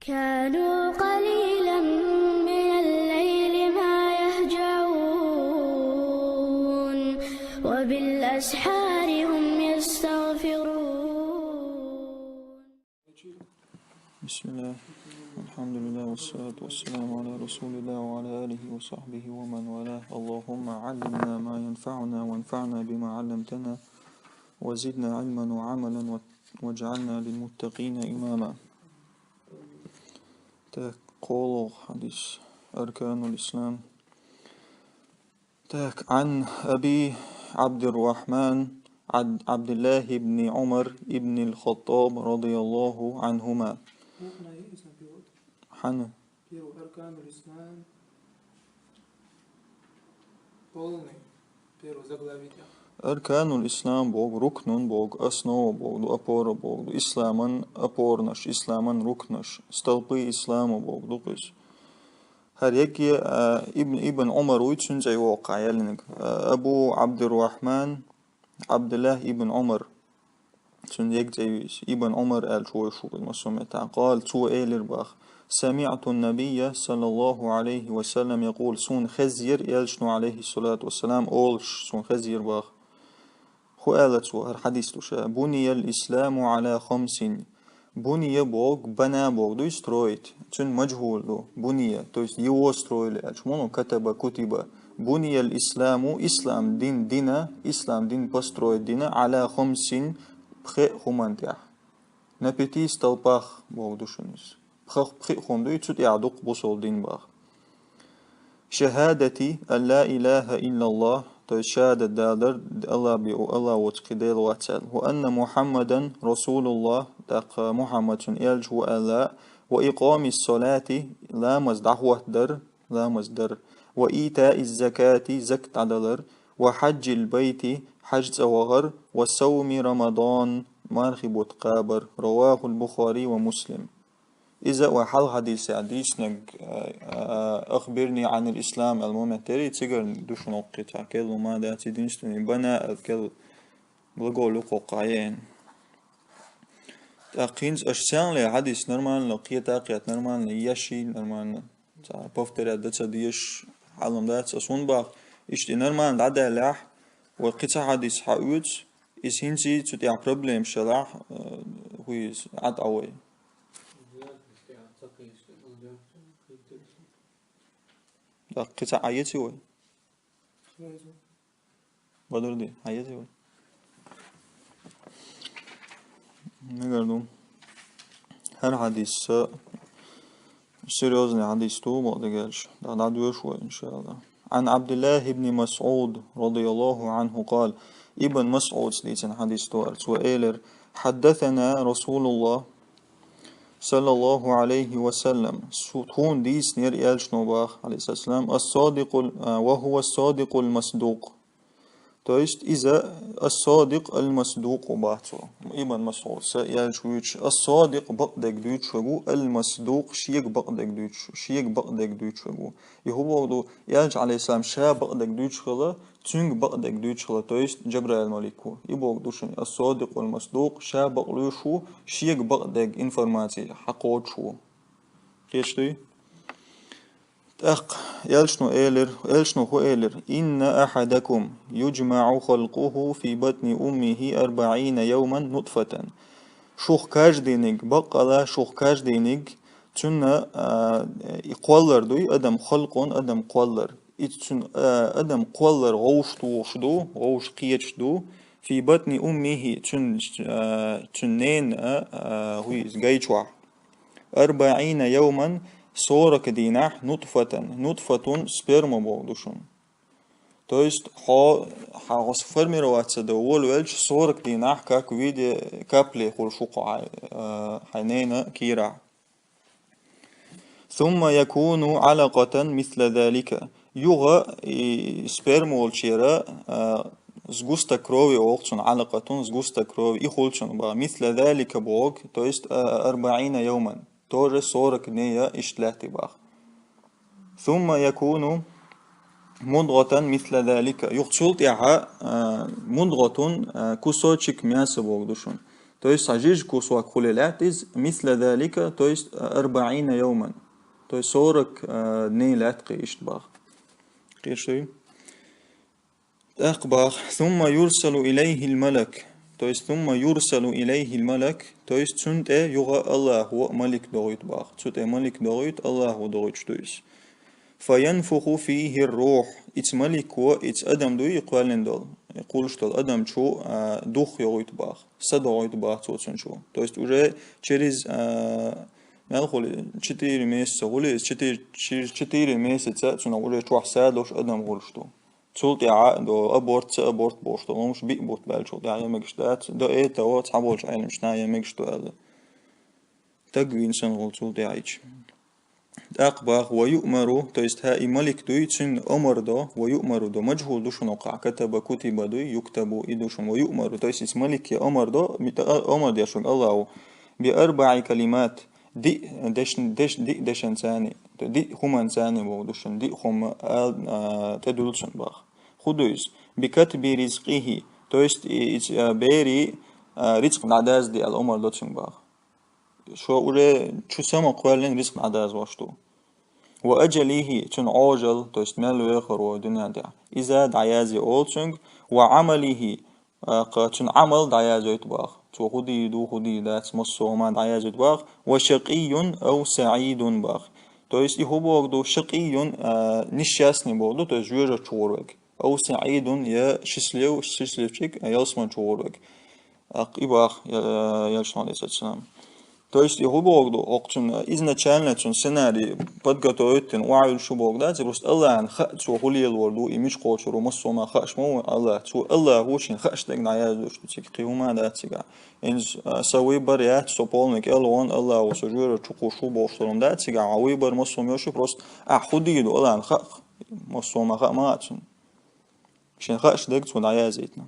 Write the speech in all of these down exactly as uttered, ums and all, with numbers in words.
كانوا قليلا من الليل ما يهجعون، وبالأسحار هم يستغفرون. بسم الله. الحمد لله والصلاة والسلام على رسول الله وعلى آله وصحبه ومن والاه. اللهم علمنا ما ينفعنا وانفعنا بما علمتنا وزدنا علما وعملا واجعلنا للمتقين إماما. Так, кхоалгӀа хьадис. أركان الإسلام. Так, عن أبي عبد الرحمن عبد، عبد الله بن عمر بن الخطاب رضي الله عنهما. Хьана? Первый أركان الإسلام. Полный. Первый заглавие. أركان الإسلام боху, рукнун боху, основа боху, опора боху, исламан опорнаш, исламан рукнаш, столпы ислама боху, дукхис. ХӀара егге, а, Ибн, Ибн Умар вуй цуьнан цӀе йоккхагӀа яьллинарг. А, Абу Абдуррахман Абдуллах ибн Умар. Цуьнан егге цӀе ю иза. Ибн Умар аьлла вуй шух массо а меттехь. قال, цо элира боху: سمعت النبي صلى الله عليه وسلم يقول, суна хезира элчано, عليه الصلاة والسلام, олуш, суна хезира боху. ХӀун аьлла цо, хӀара хьадис ду ша: بني الإسلام على خمس. Буния боху, бана боху ду и строить. Цуьнан мажхӀул ду. Буния, то есть его строили аьлча. Муно катаба, кутиба. بني الإسلام, ислам дин дина, ислам дин построить дина, على خمس, пхеа хӀуманна тӀехь. На пяти столпах боху ду шуна иза. Пхеа, пхеа хӀума ду и, цу тӀехь ду-кх бусалба дин боху. شهادة أن لا إله إلا الله, то есть шахӀадат далар, Аллах бен, Аллах воцу кхин Дела вац аьлла. وأن محمدا رسول الله, тӀаккха Мухьаммад цуьнан элча ву аьлла, وإقام الصلاة, ламаз дӀахӀоттадар, ламаз дар, وإيتاء الزكاة, закат дӀадалар, وحج البيت, хьаьж цӀа вахар, وصوم رمضان, мархи бутт кхабар. رواه البخاري ومسلم. Иза вай хьалха хьадисехь дийцинарг, а, а, أخبرني عن الإسلام аьлла момент яра, цигара ду шуна хӀокху кхин цхьа керла хӀума дац, единственный бана аьлла керла глагол ю кхоккхахь яьлла. ТӀаккха хӀинца аша цхьаьнгге хьадис нормально, кхета а кхета нормально, еш а нормально. Цхьа повторять дан ца дезаш хьалам дац аса хӀунда боху, иштта и нормально дӀадаьллехь, вай кхин цхьа хьадис хьаоьцу, иза хӀинца а цу тӀехь проблемаш ялахь, э, хӀу иза, Ӏад Ӏа вай. ТӀаккха кхин цхьа Ӏа еций вай? Бадарди, Ӏа еций вай? Мегар ду. ХӀара хьадис а серьёзный хьадис ду, бакъдерг аьлча. ДӀа-, дӀадоьшу вай, иншааллах. عن عبد الله بن مسعود رضي الله عنه قال, Ибн Масъуда дийцина хьадис ду аьлла, цо элира: حدثنا رسول الله صلى الله عليه وسلم, су-, тхуна дийцинера элчано боху, عليه الصلاة والسلام, الصادق ال-, а, وهو الصادق المصدوق. То есть иза ас-Садикъ аль-Масдукъ ву боху цо. Ибн Масъуда аьлча вуьйцуш, ас-Садикъ бакъдерг дуьйцуш верг ву, аль-Масдукъ шега бакъдерг дуьйцуш, шега бакъдерг дуьйцуш верг ву. И хӀун боху ду, элча, Ӏалайхиссалам, ша бакъдерг дуьйцуш хилла, цуьнга бакъдерг дуьйцуш хилла, то есть Джабраил малик ву. И боху ду шуна, ас-Садикъ аль-Масдукъ ша бакълуьйш ву, шега бакъдерг информаци хьакхочуш ву. Кхеташ дуй? ТӀаккха элчано элира, элчано хӀун элира: إن أحدكم يجمع خلقه في بطن أمه أربعين يوما نطفة. Шух каждийниг, баккъала шух каждийниг, цуьнан, а, и кхоллар дуй, адам халкъун, адам кхоллар. И цуьнан, а, адам кхоллар гӀовш тухуш ду, гӀовш кхеташ ду, في بطن أمه, цуьнан, а, цуьнан ненан, а, а, хӀу иза, гай чохь. أربعين يوما, сорок дийнахь, نطفة, нутфатун сперма боху ду шуна. То есть, хьо, хьо сформироваться дан волавелча, сорок дийнахь, как в виде капли хуьлуш ву кху хьайн, э, хьайн ненан кийрахь. ثم يكون علقة مثل ذلك. Юха и сперма волчера, а, сгусток крови олу цунна, علقة, сгусток крови, и хуьлу цунна боху. مثل ذلك боху, то есть, а, أربعين يوما, тоже сорок дней иштта лаьттий боху. ثم يكون مضغة مثل ذلك. Юха цул тӀаьхьа, а, مضغة, а, кусочек мяса боху ду шуна. То есть, цхьа жижиг кусок хуле лаьтта из, мисла залика, то есть, арбаина яуман. То есть, сорок, э, дней лаьтта кхы иштта бах. Кхы иштта. ТӀаккха бах, сумма юрсалу илайхил малак. То есть, сумма юрсалу илайхил малак. То есть, цун тӀе юха Аллахо малик догӀуьйту бах. Цу тӀе малик догӀуьйту, Аллахо догӀуьйтуш ду иза. Фаянфуху фихир рухь. Ица малико, ица адам дуй, кхоьллина долу, кхуллуш долу адам чу, а, дух йогӀуьйту бах. Са догӀуьйту бах цо цун чу. То есть, уже через, а, мел хули, четыре месяца хули, из четыре, через четыре месяца цунах уже чохь са долуш адам хуьлуш ду. Цул тӀаьхьа до аборт, ца аборт бохуш долу хӀумаш биъ бутт баьллачул тӀаьхьа я мегаш дац, до этого цхьаболчу Ӏеламчу наха я мегаш ду аьлла. Таг вийна санна хуьлу цул тӀаьхьа ича. ТӀаккха бах, ва юъмару, то есть, хӀа, и малик дуй, цуьнан омар до, ва юъмару до, маджхӀул ду шуна оккхахь, катаба, кутиба дуй, юктабу, и ду шуна, ва юъмару, то есть, иза малик я омар до, ми-, та-, омар деш вуьгу Аллахо, би арбаи калимат, диъ дешн-, деш-, диъ дешан царни, то диъ хӀуман царни боху ду шуна, диъ хӀума ал-, а, тӀедуьллу цунна бах. ХӀун ду иза? Би катби ризкъихи, то есть, и, и, а, бери, а, рицкъ дӀадазди аьлла омар до цуьнга бах. Шо уже чу сама кхоьллина ризкъ дӀадазош ду. Ва аджалихи, цуьнан Ӏожал, то есть мел вехар ву дуьнен тӀехь. Иза дӀаязъе олу цуьнга, ва Ӏамалихи, а, кха, цуьнан Ӏамал дӀаязйойту бах. Цо хӀун дийр ду, хӀун дийр дац, массо а хӀума дӀаязйойту бах. Ва шакъийюн ав саӀидун бах. То есть и хӀун боху ду, шакъийюн, а, несчастный боху ду, то есть жоьжахати чу гӀур верг. Ав саӀидун, я счастлив-, счастливчик, а, ялсамани чу гӀур верг. ТӀаккха и бах, я, я, ялсамани, алейхиссалам. То есть, и хӀун боху ду, хӀокху цунна изначально цунна сценарий подготовить дина, охьавуьллуш шу боху дац, и просто Аллахьан хаьа, цо хӀун лелор ду, и мича кхочур ву, массо а хӀума хууш ма ву Аллахь. Цо Аллахьо шена хаа дерг дӀаяздеш ду цига, кхин хӀума дац цигахь. Иза, а, сан выбор яц, со полный кӀел вон, Аллахьо со жоьжахати чу кхуьссуш ву бохуш долу хӀума дац цигахь, а выбор массо а йолуш ю, просто ахь хӀун дийр ду, Аллахьан хаьа, массо а хӀума хаа ма хаьа цунна. Шена хаа дерг цо дӀаяздина.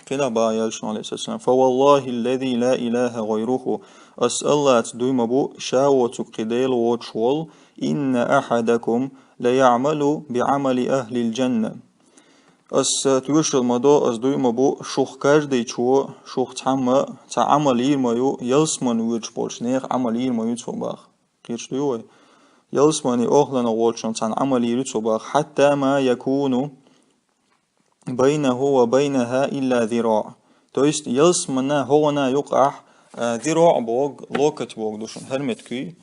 КхидӀа бах, ялсамани, алейхиссалам. Фа валлахи аллази ла илаха гӀайруху. Ас Аллахьца дуй ма бу, ша воцург кхин Дела воцуш волу, инна ахадакум ла яъмалу би Ӏамали ахлил джанна. Ас тоьшалла ма до, ас дуй ма бу, шух каждыйчо, шух цхьамма, цхьа Ӏамал йийр ма ю, ялсамани воьдуш болчу нехан Ӏамал йийр ма ю цо бах. Кхеташ дуй вай? Ялсамани охлана волчун цхьана Ӏамал йийр ю цо бах. Хьатта ма якуну байнаху ва байнаха илла зираъ. То есть, ялсамана хӀогӀана юкъахь, а, зираъ боху, локоть боху ду шуна, хӀара меттиг.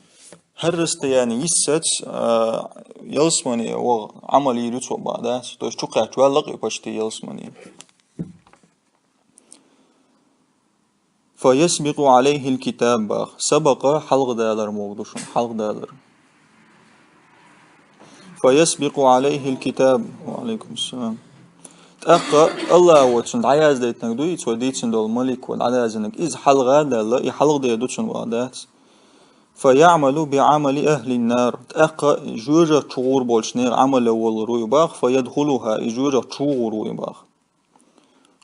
ХӀара расстояние йиссац, а, ялсамани ваха Ӏамал йийр ю цо бах, да? То есть, чу кхаьчча ваьлла-кх и почти ялсамани. Фа ясбикъу Ӏалайхил китаб бах. Сабакъа хьалхадалар боху ду шуна, хьалхадалар. Фа ясбикъу Ӏалайхил китаб. Ва Ӏалайкум ассалам. ТӀаккха Аллахьо цунна дӀаяздайтинарг дуй, цо дийцина долу малико дӀаяздинарг, иза хьалха а даьлла, и хьалхаде ду цунна ван дац. Фа яъмалу би Ӏамали ахлин нар. ТӀаккха жоьжахати чу гӀур болчу нехан Ӏамал йолур ву и бах, фа ядхулуха, и жоьжахати чу гӀур ву и бах.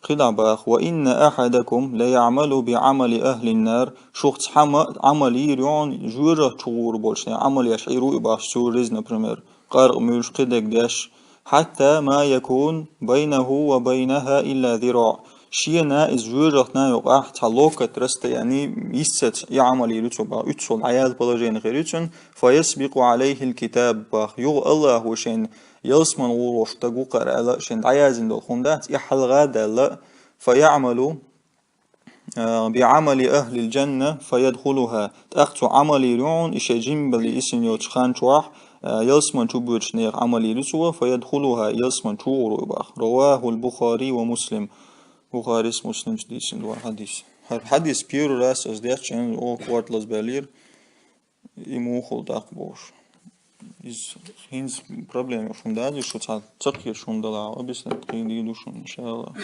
КхидӀа бах, ва инна ахадакум ла яъмалу би Ӏамали ахлин нар, шух цхьамма Ӏамал йийр ю хьуна, жоьжахати чу гӀур болчу нехан Ӏамал еш Ӏийр ву и бах, сур риз, например, къаркъа муьйлуш, кхидерг деш, хьатта ма якун байнаху ва байнаха илла зираъ. Шена иза жоьжахатина юкъахь цхьа локоть расстояние йиссац и Ӏамал йийр ю цо бах, уьццул дӀаяза положение хир ю цуьнан, фа ясбикъу Ӏалайхил китаб бах. Юха Аллахьо шена ялсамани гӀур волуш стаг ву-кх хӀара аьлла, шена дӀаяздина долу хӀума дац, и хьалха а даьлла, фа яъмалу, а, би Ӏамали ахлил джанна, фа ядхулуха. ТӀаккха цо Ӏамал йийр ю хьуна, и шен жимма бале йисина йолчу хан чохь, а, ялсамани чу боьдучу нехан Ӏамал йийр ю цо, фа ядхулуха, ялсамани чу гӀур ву и бах. Равахул Бухари ва Муслим. Бухарис, Муслимс дийцина ду хӀара хьадис. ХӀара хьадис первый раз ас деш, чӀен, о, корта лазабаьллера. И муха хуьлу тӀаккха бохуш. Иза хӀинца проблема йолуш хӀума дац, шу цхьа ца кхеташ хӀума далахь, объяснить кхин дийр ду шуна, иншааллах.